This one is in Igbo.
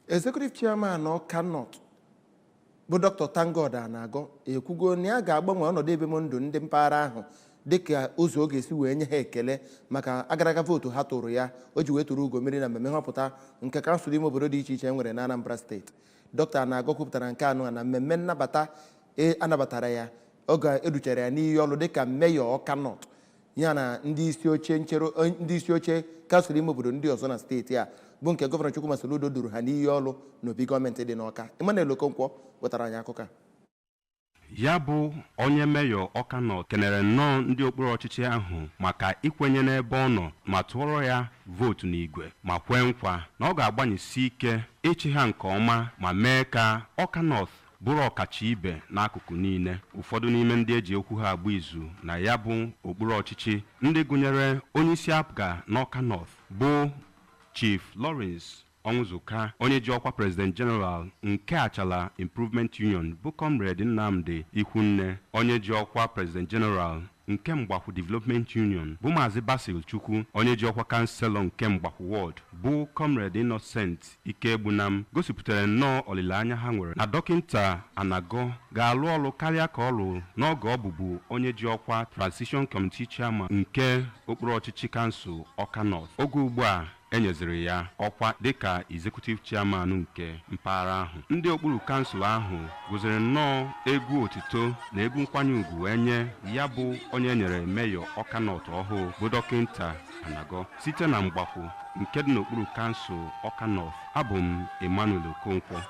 Executive Chairman Ọka North bụ Dr. ThankGod Anago ekwugo na ya ga-agbanwe ọnọdụ ebimndụ ndị mpaghara ahụ dịka ụzọ ọ ga-esi wee nye ha ekele maka agaraga vootu ha tụrụ ya o ji wee tụrụ ugo mmeri na mmemme nhọpụta nke kansụl ime obodo dị iche iche e nwere na Anambra Steeti. Dr. Anago kwupụtara nke anụ a na mmemme nnabata e anabatara ya oge educhara ya n'iyi ọrụ dịka meyọ Ọka North, ya na ndị isi oche nchere, ndị isi oche kansụl ime obodo ndị ọzọ na steeti a, bụ nke Gọvanọ Chukwuma Soludo duru ha n'iyi ọrụ n'obi gọọmenti dị n'Ọka. Emmanuel Okonkwo wetara anyị akụkọ a. Ya bụ onye meyọ Ọka North kenere nnọọ ndị okpuru ọchịchị ahụ maka ikwenye n'ebe ọ nọ ma tụọrọ ya vootu n'igwe, ma kwee nkwa na ọ ga-agbanyesi ike ịchị ha nke ọma ma mee ka Ọka North bụrụ ọkacha ibe n'akụkụ niile. Ụfọdụ n'ime ndị eji okwu ha agba izu na ya bụ okpuru ọchịchị, ndị gụnyere onyeisi APGA n'Ọka North bụ Chief Lawrence Ọnwụzụka, onye ji ọkwa President General nke Achala Improvement Union bụ Comrade Nnamdi Ikwunne, onye ji ọkwa President General nke Mgbakwu Development Union bụ Maazị Basil Chukwu, onye ji ọkwa kanselọ nke Mgbakwu Ward bụ Comrade Innocent Ikegbunam, gosipụtara nnọọ olileanya ha nwere na Dọkịnta Anago ga-alụ ọrụ karịa ka ọ lụrụ n'oge ọ bụbu onye ji ọkwa Transition Committee Chairman nke okpuru ọchịchị kansụl Ọka North, oge ugbu a enyeziri ya ọkwa dịka Executive Chairman nke mpaghara ahụ. Ndị okpuru kansụl ahụ gụziri nnọọ egwu otito na egwu nkwanye ugwu wee nye ya bụ onye enyere meyọ Ọka North ọhụụ bụ Dọkịnta Anago. Site na Mgbakwu nke dị n'okpuru kansụl Ọka North, abụ m Emmanuel Okonkwo.